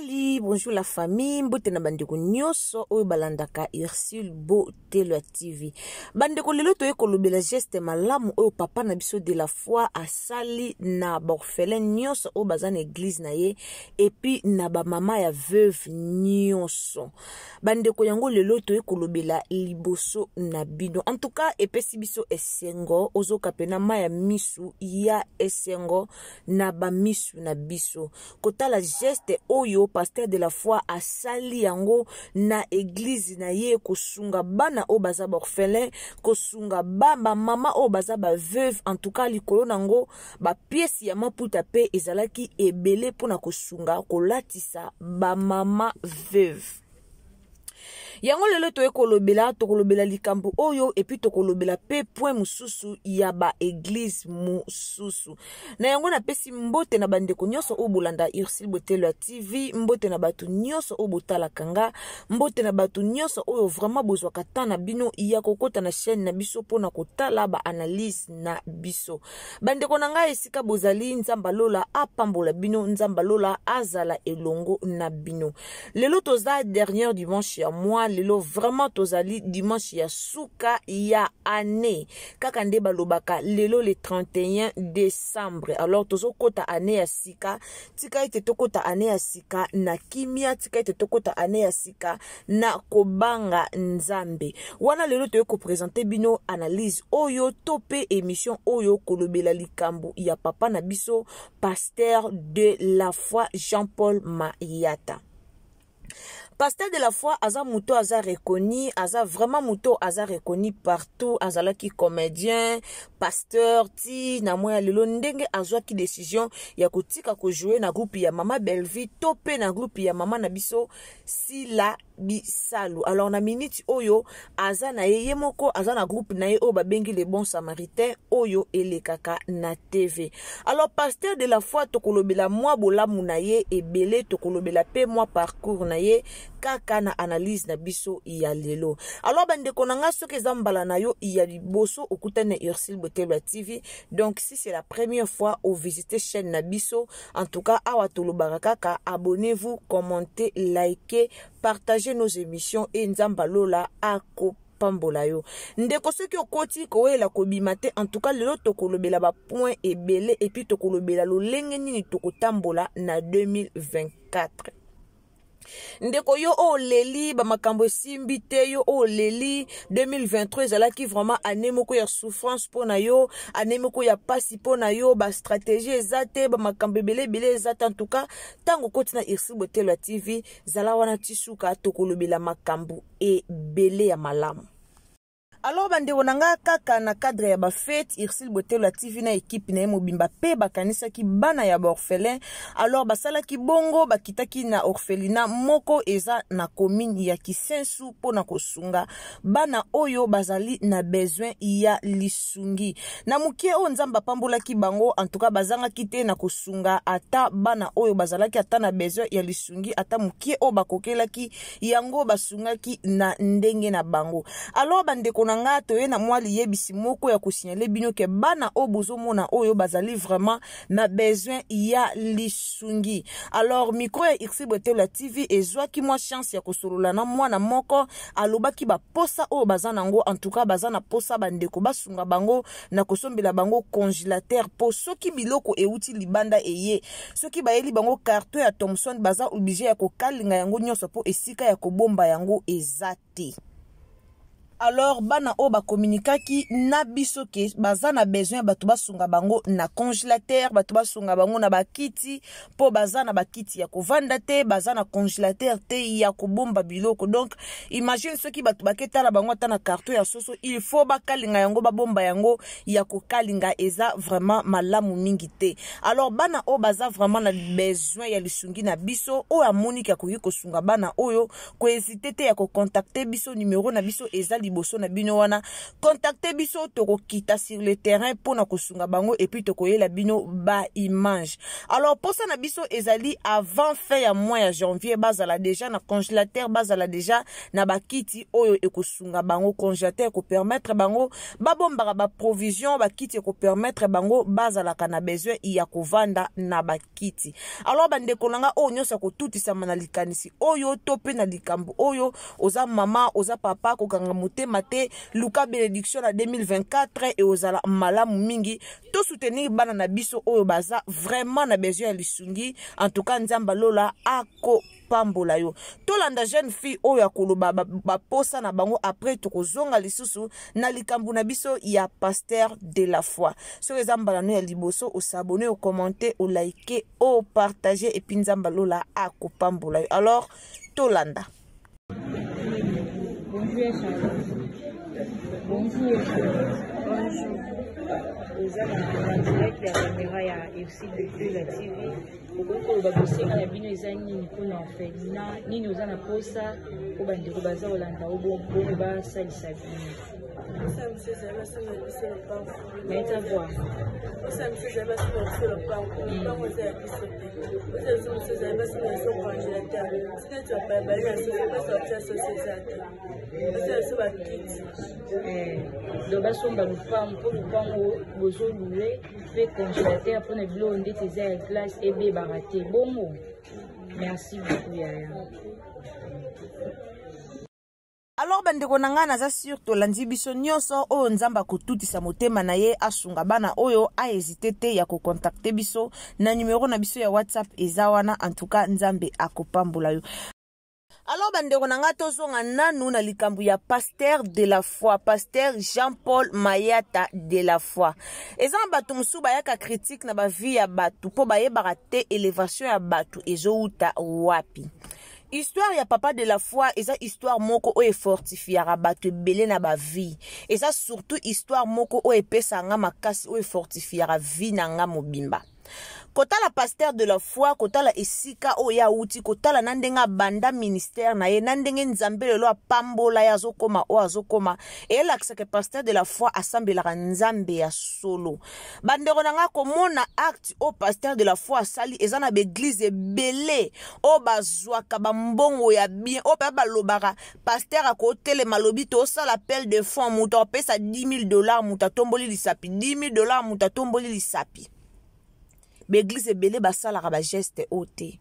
Salut, bonjour la famille, mbote na bandeko nyonso oyo balandaka Ursule Botelo ya TV. Bandeko lelo toye kolobela geste malamu oyo papa na biso de la foi asali na baorphelin nyonso oyo baza na eglise na ye epuis na bamama ya veuve nyonso. Bandeko yango lelo toye kolobela liboso na bino. En tout cas epesi biso esengo, ozoka pena mai ya misu ya esengo na bamisu na biso. Kotala geste oyo pasteur de la foi asali yango na eglise na ye, kosunga bana oyo baza baorphelin, kosunga ba bamama oyo baza baveuve. En tout cas likolo nango bapiesi ya maputa mpe ezalaki ebele mpona kosunga kolatisa bamama veuve. Yango lelo toye kolobela, tokolobela likambo oyo epuis tokolobela pe point mosusu ya ba eglise mosusu. Na yango napesi mbote na bandeko nyonso oyo bolanda Ursule Botelo ya TV, mbote na bato nyonso oyo botalaka nga, mbote na bato nyonso oyo vraiment bozwaka temps na bino ya kokota na chaîne na biso mpona kotala ba analyse na biso. Bandeko na ngai esika bozali, Nzambe lola apambola bino, Nzambe lola azala elongo na bino. Lelo toza dernier dimanche ya mois, lelo vraiment tozali dimanche ya suka ya année. Kaka nde balobaka lelo le 31 décembre. Alors tozokota année ya sika, tika ete tokota année ya sika na kimia, tika ete tokota année ya sika na kobanga Nzambe. Wana lelo toye kopresente bino analyse oyo to pe émission oyo kolobela likambo ya papa na biso pasteur de la foi Jean-Paul Mayata. Pasteur de la foi aza moto aza reconnu, aza vraiment moto aza reconnu partout, azalaki comédien, pasteur ti na moya lelo ndenge azwaki décision ya kotika ko jouer na groupe ya mama Bellevue to pe na groupe ya mama na biso Sila Bisalu. Alors na minute oyo aza na ye, ye moko aza na groupe na ye oyo babengi les bons samaritains oyo elekaka na TV. Alors pasteur de la foi tokolobela mwa bolamu na ye ebele, tokolobela pe mwa parcours na ye kaka na analyse na biso ya lelo. Alors bandeko na nga, soki eza mbala na yo ya liboso okutani na Ursule Botelo ya TV, donc si c'est la première fois o visiter chaîne na biso, en tout cas awa tolobaka kaka abonnez-vous, commentez, likez, partagez nos émissions et Nzamba Lola akopambola yo. Ndeko soki okoti kowela kobima te, en tout cas lelo tokolobela ba point ebele et puis tokolobela lolenge nini tokotambola na 2024. Ndeko yo oyo oleli ba makambo esimbi te, yo oyo oleli 2023 ezalaki vraiment année moko ya souffrance mpo na yo, année moko ya pasi mpo na yo, ba stratégie eza te, ba makambo ebele ebele eza te. En tout cas ntango okoti na Ursule Botelo ya TV, zala wana ti suka, tokolobela makambo ebele ya malamu. Alors bandeko na nga, kaka na cadre ya ba fête, Ursule Botelo ya TV na équipe na ye mobimba pe bakanisaki bana ya ba orphelin. Alors basalaki bongo, bakitaki na orphelinat moko eza na commune ya Kisensu mpona kosunga bana oyo bazali na besoin ya lisungi. Na mokie oyo Nzambe apambolaki bango, en tout cas bazangaki te na kosunga ata bana oyo bazalaki ata na besoin ya lisungi, ata mokie oyo bakokelaki yango basungaki na ndenge na bango. Alors bandeko na nga, toye na mwa liyebisi moko ya kosignale bino ke bana oyo bozomona oyo bazali vraiment na besoin ya lisungi. Alors micro ya Ursule Botelo ya TV ezwaki mwa chance ya kosolola na mwana moko, alobaki baposa oyo baza nango. En tout cas baza na posa bandeko basunga bango na kosombela bango congélateur, po soki biloko euti libanda eye, soki bayeli bango carton ya Thomson, baza obligé ya kokalinga yango nyonso po esika ya kobomba yango eza te. Alors bana oyo bakomunikaki na biso ke baza na besoin ya bato basunga bango na congélateur, bato basunga bango na bakiti, po baza na bakiti ya kovanda te, baza na congélateur te ya kobomba biloko. Donc imagine soki bato baketala bango ata na carton ya soso, il faut bakalinga yango, babomba yango ya kokalinga, eza vraiment malamu mingi te. Alors bana oyo baza vraiment na besoin ya lisungi na biso, oyo amoniki akoki kosunga bana oyo, kohésite te ya kocontacte biso. Numéro na biso eza liboso. liboso na bino wana. Contacte biso, tokokita sur le terrain mpo na kosunga bango et puis tokoyela bino ba image. Alors posa na biso ezali avant fin ya mois ya janvier bazala déjà na congélateur, bazala déjà na bakiti oyo ekosunga bango. Congélateur ekopermettre bango babombaka baprovision, bakiti ekopermettre bango bazalaka na besoin ya kovanda na bakiti. Alors bandeko na nga oyo nyonso akotutisama na likanisi oyo to mpe na likambo oyo, oza mama, oza papa, kokanga motema te, luka bénédiction na 2024 e ozala malamu mingi. Tosoutenir bana na biso oyo baza vraiment na besoin ya lisungi. En tout cas, Nzambe alola akopambola yo. Tolanda jeune fille oyo akoloba baposa na bango, après tokozonga lisusu na likambo na biso ya pasteur de la foi. Soki eza mbala no ya liboso, os'abonner, ocommenter, oliker, opartager et puis Nzambe alola akopambola yo. Alors tolanda. Bonjour Charlotte. Bonjour Charlotte. Bonjour. Oza na direct ya caméra ya Ursule Botela TV. Okoki koloba bosenga na bino eza nini mpona orphelinat, nini oza na posa po bandeko baza kolanda o bongo basalisa bino? Posa biso ezali basomba biso lopango. Naita voir. Posa biso ezali basomba biso lopango. Lopango eza ya biso te. Posa biso mosusu ezali basomba biso congélateur. Soki neti bapaya bali na soso, mpasi batia soso eza te. Posa biso bakiti. Donc basomba lopango mpo lopango bozolouer, mpe congélateur mpona biloko ndeti eza ya glace ebebaka te bongo. Merci beaucoup yaya. Alors bandeko na ngai, naza sûr tolandi biso nyonso. Oyo Nzambe akotutisa motema na ye asunga bana oyo, ahésiter te ya kocontacter biso na numero na biso ya WhatsApp eza wana. En tout cas, Nzambe akopambola yo. Alors bandeko na ngai, tozonga nanu na likambo ya pasteur de la foi, pasteur Jean-Paul Mayata de la foi. Eza na bato mosusu bayaka critique na bavie ya bato mpo bayebaka te élévation ya bato ezowuta wapi. Histoire ya papa de la foi eza histoire moko oyo efortifiaka bato ebele na bavie. Eza surtout histoire moko oyo epesaka nga makasi, oyo efortifiaka vie na nga mobimba. Kotala pasteur de la foi, kotala esika oyo ye awuti, kotala na ndenge abanda ministère na ye, na ndenge Nzambe lelo apambola ye, azokoma oyo azokoma, eyelakisaka pasteur de la foi asambelaka Nzambe ya solo. Bandeko na nga, komona acte oyo pasteur de la foi asali, eza na baéglise ebele oyo bazwaka bambongo ya bien, oyo mpe balobaka pasteur akotelema, alobi tosala appel de fonds, moto apesa 10 000 $, moto atomboli lisapi, 10 000 $, moto atomboli lisapi. Baéglise ebele basalaka bageste oyo te.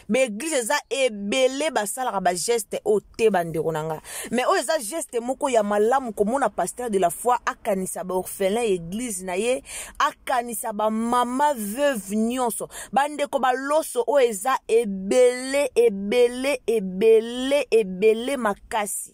Baéglise eza ebele basalaka bageste oyo te, bandeko na nga. Mais oyo eza geste moko ya malamu, komona pasteur de la foi akanisa baorphelin ya église na ye, akanisa bamama veuve nyonso, bandeko baloso oyo eza ebele ebele ebele ebele makasi.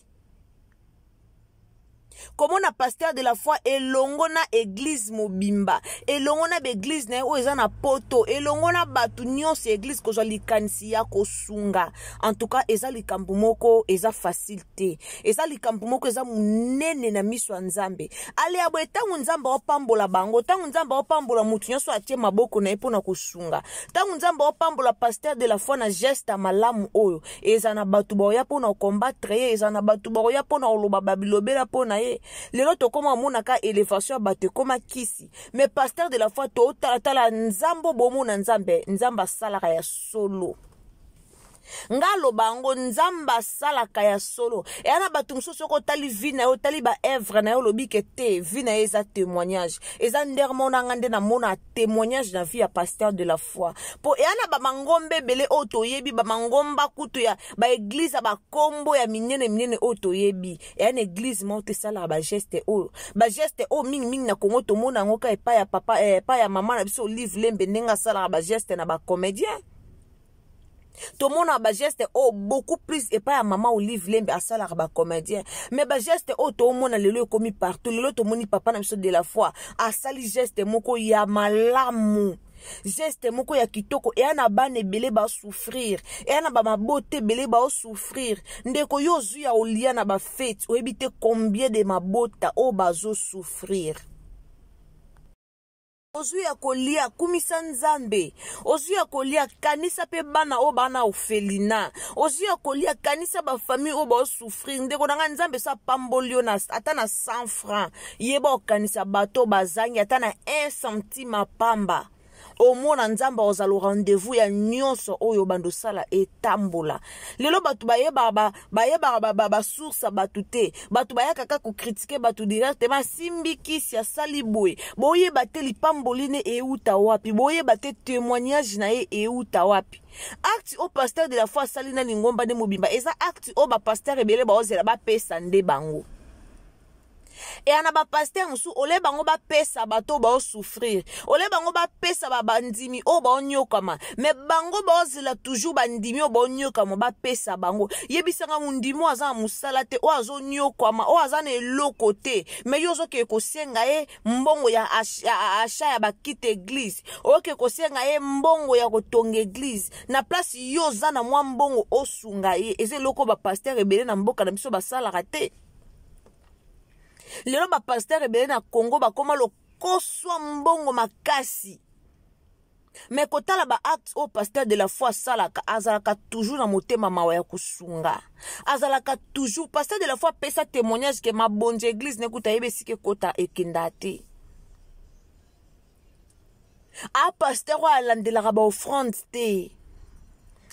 Komona pasteur de la foi elongo na église mobimba, elongo na baéglise na ye oyo eza na Poto, elongo na bato nyonso ya église, kozwa likanisi ya kosunga, en tout cas eza likambo moko eza facile te. Eza likambo moko eza monene na miso ya Nzambe. Ale ya boye, ntango Nzambe aopambola bango, ntango Nzambe aopambola motu nyonso atie maboko na ye mpona kosunga, ntango Nzambe aopambola pasteur de la foi na geste ya malamu oyo, eza na bato baoya mpona kocombattre ye, eza na bato baoya mpona koloba babilobela mpo na ye. Lelo tokóma omonaka élévation ya bato ekóma kisi. Mais pasteur de la foi, totalatala Nzambe, bomona Nzambe, Nzambe asalaka ya solo. Nga aloba yango, Nzambe asalaka ya solo. Eya na bato mosusu, soki otali vie na ye, otali baœuvre na ye, olobi ke te, vie na ye eza témoignage. Eza ndermo na nga nde namona témoignage na vie ya pasteur de la foi, mpo eya na bamangomba ebele oyo toyebi, bamangomba kutu ya baéglise ya bakombo ya minene minene oyo toyebi, eya na église moko te esalaka bageste oyo. Bageste oyo mingimingi na Kongo tomona yango ka epai ya papa, epai ya mama na biso Olive Lembe, ndenge asalaka bageste na bacomédien. Tomona bageste oyo beaucoup plus epai ya mama Olive Lembe, asalaka bacomédien. Mais bageste oyo toomona lelo ekomi partout. Lelo tomoni papa na biso de la foi asali geste moko ya malamu, geste moko ya kitoko. Eya na bana ebele basouffrir, eya na bamabota ebele baosouffrir. Ndeko, yo ozwi ya olia na bafete, oyebi te combien de mabota oyo bazosouffrir. Ozwi ya kolia, kumisa Nzambe. Ozwi ya kolia, kanisa mpe bana oyo baa na orphelinat. Ozwi ya kolia, kanisa bafamille oyo baosouffrir. Ndeko na ngai, Nzambe so apamboli yo na, ata na 100 francs, yeba okanisa bato bazangi ata na 1 centime pamba. Omona Nzambe akozala au rendez-vous ya nyonso oyo bando osala etambola. Lelo bato bayebaka bayebaka ba, ba, ba source ya bato te. Bato bayaka kaka kokritike bato directement, asimbi kisi, asali boye. Boyeba te lipamboli ne euta wapi, boyeba te témoignage na ye euta wapi. Acte oyo pasteur de la foi asali na lingomba nde mobimba eza acte oyo bapasteur ebele baozela bapesa nde bango. Eya na bapasteur mosusu ole bango bapesa bato oyo baosouffrir, ole bango bapesa bandimi oyo baonyokama, me bango baozela toujours bandimi oyo baonyokama bapesa bango. Yebisanga mondimi oyo aza na mosala te, oyo azonyokwama, oyo aza na eloko te, me yo ozokende kosenga ye mbongo ya achat ya bakite eglise, oyoke kosenga ye mbongo ya kotonga eglise na place yo oza na mwa mbongo osunga ye. Eza eloko bapasteur ebele na mboka na biso basalaka te. Lelo bapasteur ebele na Congo bakoma lokoswa mbongo makasi, me kotala baacte oyo pasteur de la foi asalaka, azalaka toujours na motema mawa ya kosunga, azalaka toujours. Pasteur de la foi apesa témoignage ke mabonzi eglise nekuta ayeba esika ekota ekenda te. A pasteur oyo alandelaka baoffrande te,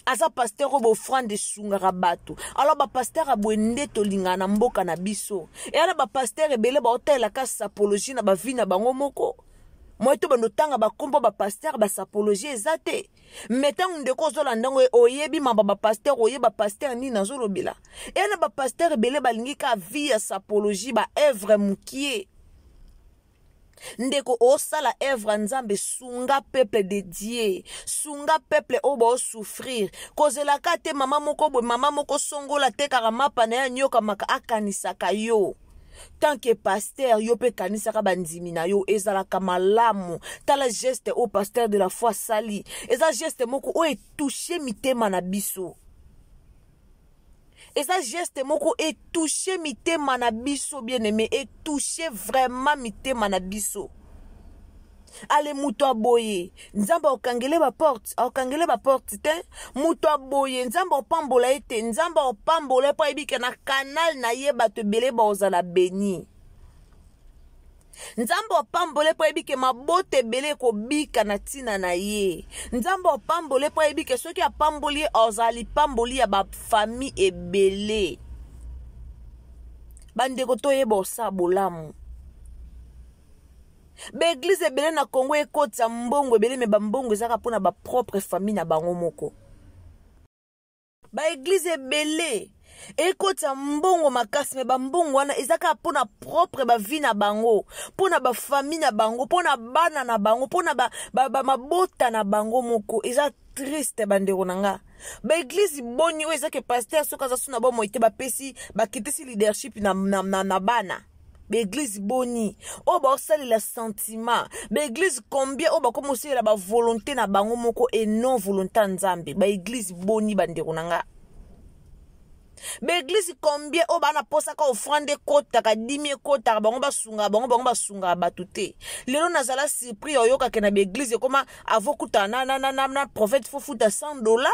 aza pasteur oyo baofrande esungaka bato. Alors bapasteur ya boye nde tolingaka na mboka na biso. Eya na bapasteur ebele baotalelaka sapologie na bavi na bango moko. Moi to bando tanga bakombo bapasteur, basapologie eza te. Me ntango ndeko ozolanda yango, oyebi mamba bapasteur, oyeba pasteur nini nazolobela. Eya na bapasteur ebele balingi ka vie ya sapologie, baevre mokie. Ndeko osala evre ya Nzambe, sunga peuple de Dieu, sunga peuple oyo baosouffrir. Kozelaka te mama moko boye, mama moko songola atekaka mapa na ye anyokamaka, akanisaka yo. Tant que pasteur, yo mpe kanisaka bandimi na yo, ezalaka malamu. Tala geste oyo pasteur de la foi asali, eza geste moko oyo etouche mitema na biso. Eza geste moko etouche mitema na biso, bien aimé, etouche vraiment mitema na biso. Ale moto aboye, Nzambe akokangele baporte, akokangele baporte te. Moto aboye, Nzambe akopambola ye te. Nzambe akopambola ye mpo ayebi ke na kanal na ye bato ebele bakozala beni. Nzambe apambole mpo ayebi ke mabota ebele ekobika na ntina na ye. Nzambe apambole mpo ayebi ke soki apamboli ye, azala lipamboli ya bafamille ebele. Bandeko, toyeba osala bolamu. Baeglize ebele na Congo ekotisa mbongo ebele, me bambongo ezaka mpona bapropre famille na bango moko. Baeglize ebele ekotisa mbongo makasi, me bambongo wana eza kaka mpona propre bavi na bango, mpona bafamille na bango, mpona bana na bango, mpona mabota ba, ba na bango moko. Eza triste, bandeko na nga. Baeglize boni oyo eza ke pasteur soki aza so na bomoi te, bapesi bakitisi leadership na, na, na, na bana. Baeglize boni oyo baosalela sentiment? Baeglize combien oyo bakomi osalela bavolonté na bango moko et non volonté ya Nzambe? Baeglize boni, bandeko na nga? Baeglize combien oyo baa na mposaka ofrande ekotaka, dimi ekotaka, bango basungaka bango, bango basungaka bato te? Lelo nazala surpris oyokake na baeglize ekoma avokutana na, na, na, na, na prophète fofuta 100 $.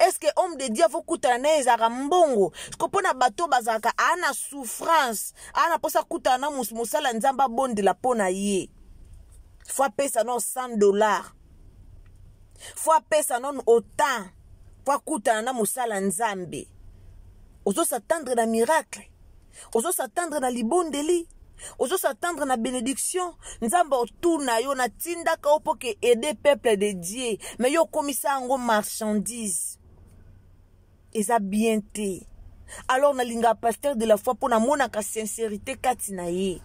Est-ce que homme de Dieu avokutana na ye ezalaka mbongo? Ko mpo na bato bazalaka aa na souffrance, aa na mposa akutana na mosala Nzambe, abondela mpo na ye, fo apesa no 100 $, fo apesa nano autant mpo akutana na mosala Nzambe. Ozos'attendre na miracle, ozos'attendre na libondeli, ozos'attendre na bénédiction. Nzambe otuna yo: natindaka yo mpo ke aider peuple de Dieu, mais yo okomisa yango marchandise. Eza bien te. Alors nalingaka pasteur de la foi mpo namonaka sincérité kati na ye.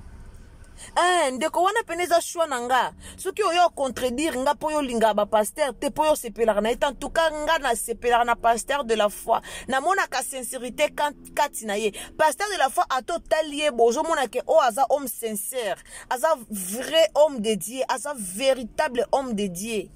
Eh, ndeko wana pene eza choix na nga. Soki oyo ocontredire nga mpo oyo olingaka bapasteur te, mpo oyo osepelaka na ye te, en tout cas nga nasepelaka na pasteur de la foi. Namonaka sincérité kati na ye. Pasteur de la foi, ata otali ye bo, ozomona ke oyo aza homme sincère, aza vrai homme de Dieu, aza véritable homme de Dieu.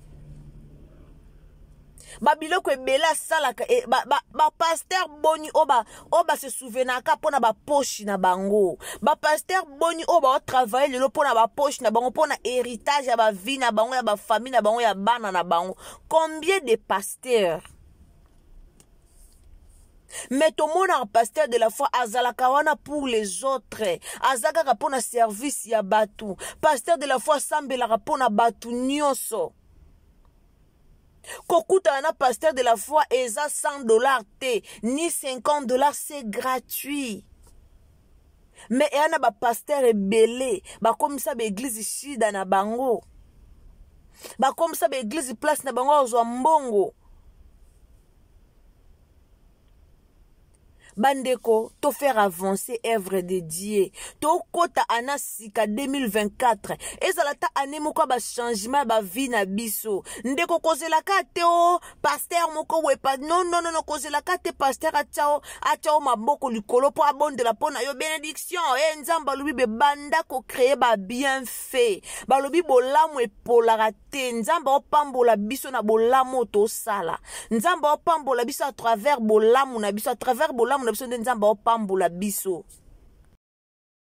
Babiloko ebele asalaka e, bapasteur ba, ba boni oyo ba, base souvenaka mpo na bapoche na bango. Bapasteur boni oyo baotravaille lelo mpo na bapoche na bango, mpo na héritage ya bavie na bango, ya bafamille na bango, ya bana na bango. Combien de pasteurs? Mais tomonaka pasteur de la foi azalaka wana pour les autres, aza kaka mpo na service ya bato. Pasteur de la foi asambelaka mpo na bato nyonso. Kokutana na pasteur de la foi eza 100 $ te, ni 50 $, c'est gratuit. Mais eya na bapasteur ebele bakomisa baeglize shida na bango, bakomisa baeglize place na bango azwa mbongo. Bandeko, to faire avancer œuvre de Dieu. Tokota ana sika 2024, ezala ta année moko ya bachangement ya bavie na biso. Ndeko, kozelaka te o pasteur moko boye. Non, non, non, kozelaka te pasteur atia o maboko likolo mpo abondela mpo na yo bénédiction. E Nzambe alobi be banda kocréer babienfait. Balobi bolamu epolaka te. Nzambe aopambola biso na bolamu oyo tosala. Nzambe aopambola biso à travers bolamu na biso, à travers bolamu na biso nde Nzambe aopambola biso.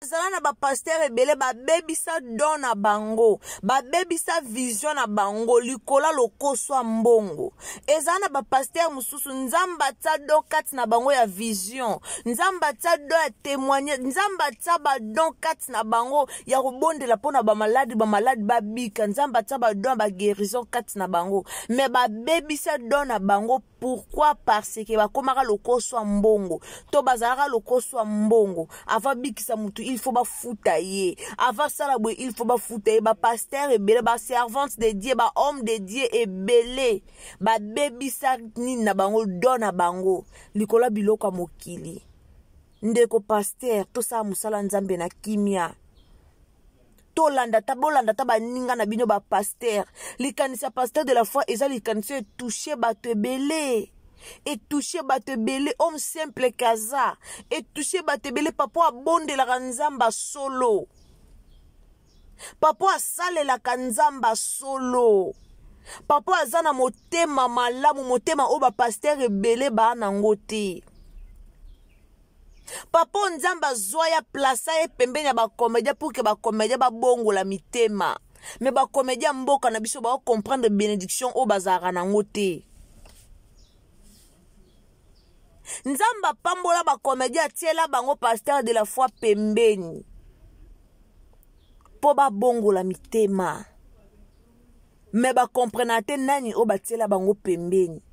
Ezala na bapasteur ebele babebisa don na bango, babebisa vision na bango likola lokoso ya mbongo. Ezala na bapasteur mosusu, Nzambe atia don kati na bango ya vision, Nzambe atia don ya témoigne, Nzambe atia badon kati na bango ya kobondela mpo na bamaladi, bamaladi babika, Nzambe atia badon ya baguérison kati na bango, mais babebisa don na bango. Pourquoi? Parce que bakomaka lokoso ya mbongo, to bazalaka lokoso ya mbongo. Avant bikisa mutu, il faut bafuta ye. Avant sala boye, il faut bafuta ye. Bapasteur ebele, baservante de Dieu, bahomme de Dieu ebele babebisa nini na bango, don na bango, likolo ya biloko ya mokili. Ndeko pasteur, tosala mosala Nzambe na kimia. Tolanda ta, bolanda ta baninga na bino bapasteur. Likanisi ya pasteur de la foi eza likanisi oyo etouche bato ebele, etouche bato ebele. Homme simple kaza etouche bato ebele. Papa abondelaka Nzambe solo, papa asalelaka Nzambe solo, papa aza na motema malamu, motema oyo bapasteur ebele baa nango te. Papa oyo, Nzambe azwa ya plasa ye pembeni ya bacomédien pour que bacomédien babongola mitema. Mais bacomédien ya mboka na biso baocomprendre bénédiction oyo bazalaka nango te. Nzambe apambola bacomédien, atiela bango pasteur de la foi pembeni mpo babongola mitema, mais bacomprena te nani oyo batiela bango pembeni.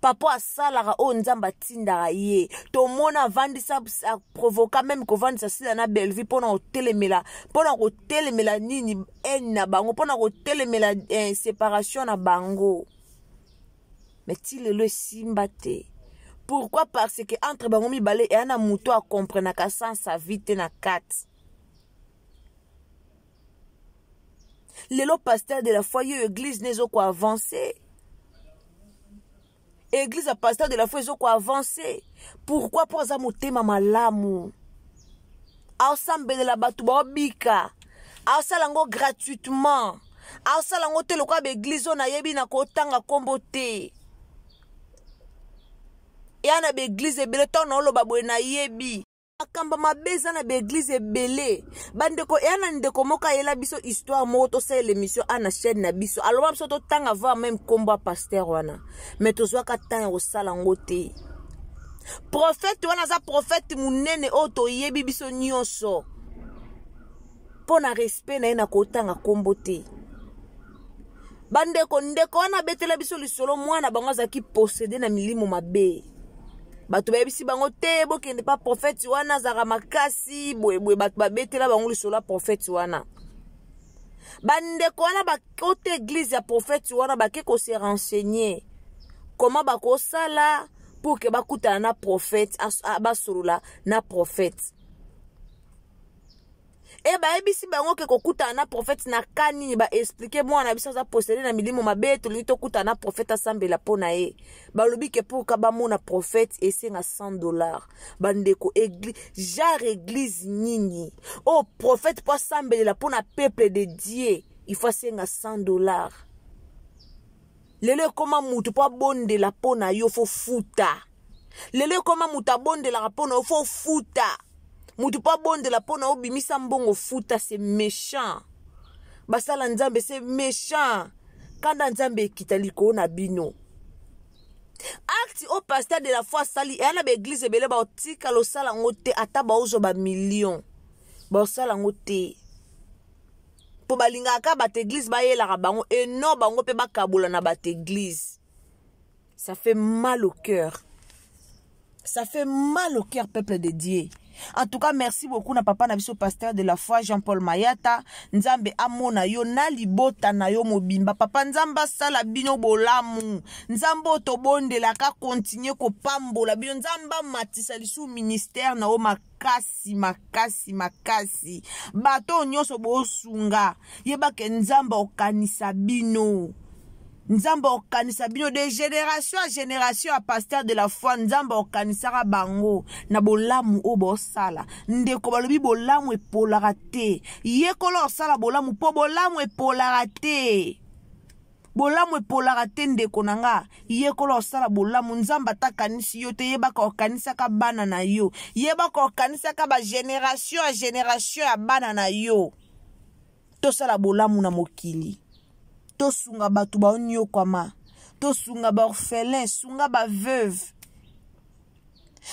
Papa asalaka oyo Nzambe atindaka ye. Tomona avandisa, aprovoka même kovandisa Sila na Bellevue mpona kotelemela nini, haine na bango, mpona kotelemela séparation na bango. Mais ti lelo esimba te. Pourquoi? Parce que entre bango mibale eya na moto akomprenaka sans sa vie te na kati. Lelo pasteur de la foi yo, église ne ezokoavance. Église ya pasteur de la foi ezokoavance. Pourquoi? Mpo aza motema malamu, aosambelela bato baobika, aosala yango gratuitement, aosala yango te lokola baeglize oyo nayebi na kotanga nkombo te. Eya na baeglize ebele, ntango naoloba boye nayebi makambo mabe eza na baeglize ebele. Bandeko, eya na ndeko moko ayela biso histoire moko, tosalela émission a na chaîne na biso. Aloba biso totanga voir même nkombo ya pasteur wana, mais tozwaka temps ya kosala yango te. Prophète wana aza prophète monene oyo toyebi biso nyonso. Mpo na respect na ye, na kotanga nkombo te. Bandeko, ndeko wana abetela biso lisolo, mwana bango azalaki possédé na milimo mabe. Bato bayebisi bango te, bokende pa prophète wana, azalaka makasi boyeboye. Bato babetela bango lisolo ya prophète wana. Bandeko wana bakota église ya prophète wana, bake kose renseigner comment bakosala pour que bakutana na prophète, basolola na prophète. E bayebisi bango ke kokutana na prophète na ka nini? Baexpliquer, mwana na biso aza possédé na milimo mabe, tolingi tokutana na prophète, asambela mpo na ye. Balobi ke pour ka bamona prophète, esenga 100 $. Bandeko, genre église nini oyo prophète mpo asambelela mpo na peuple de Dieu, il faut asenga 100 $? Lelo ekoma mutu mpo abondela mpo na yo fo futa. Lelo ekoma mutu abondelaka mpo na yo fo futa. Mutu mpo abondela mpo na yo bimisa mbongo futa, c'est méchant. Basala Nzambe, c'est méchant. Kanda Nzambe ekita likolo na bino. Acte au pasteur de la foi asali eya na baeglise ebele baotikala osala yango te, ata baozwa bamillion baosala yango te, mpo balingaka kaka bato eglise bayelaka bango eno bango mpe bakabola na bato eglise. Ça fait mal au cœur, ça fait mal au cœur, peuple de Dieu. En tout cas, merci beaucoup na papa na biso pasteur de la foi Jean-Paul Mayata. Nzambe amona yo na libota na yo mobimba. Papa Nzambe asala bino bolamu. Nzambe otobondelaka continue kopambola bino. Nzambe amatisa lisu ministère na yo makasi makasi makasi. Bato nyonso bosunga, yebake Nzambe okanisa bino. Nzambe okanisa bino de génération à génération ya pasteur de la foi. Nzambe okanisaka bango na bolamu oyo bosala. Ndeko balobi bolamu epolaka te. Yekola osala bolamu mpo bolamu epolaka te. Bolamu epolaka te ndeko na nga. Yekola osala bolamu. Nzambe ata akanisi yo te, yebaka okanisaka bana na yo, yebaka okanisaka ba génération ya génération ya bana na yo. Tosala bolamu na mokili, tosunga bato baonyokwama, tosunga baorphelin, sunga baveuve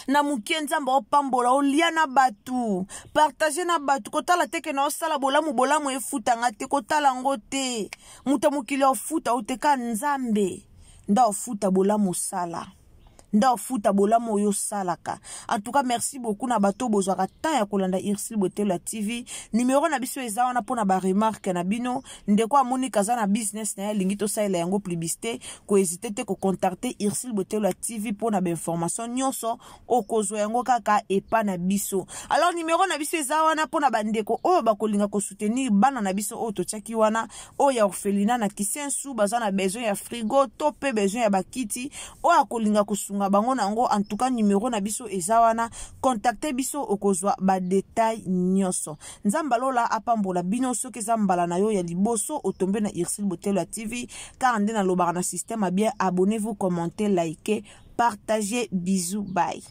na mokie. Nzambe opambola, olia na bato, partage na bato. Kotala te ke na osala bolamu, bolamu efutanga te. Kotala yango te. Moto ya mokili ofuta oteka, Nzambe nda ofuta bolamu osala, nda ofuta bolamu oyo osalaka. En tout cas, merci beaucoup na bato bozwaka temps ya kolanda Ursule Botelo ya TV. Numero na biso eza wana mpona baremarke na bino. Ndeko amoni kaza na business na ye, alingi tosalela yango publicité, kohésite te kocontacte Ursule Botelo ya TV mpona bainformation nyonso. Okozwa yango kaka epa na biso. Alors numero na biso eza wana mpona bandeko oyo bakolinga kosoutenir bana na biso oyo totiaki wana, oyo ya orphelinat na Kisensu, baza na besoin ya frigo to mpe besoin ya bakiti, oyo akolinga kosunga bango na yango. En tout cas, numero na biso eza wana, contacte biso, okozwa badetail nyonso. Nzambe alola apambola bino. Soki eza mbala na yo ya liboso otombe na Ursule Botelo ya TV, kaka nde nalobaka na système ya bien, abonnez-vous, commentez, likez, partagez. Bisous, bye.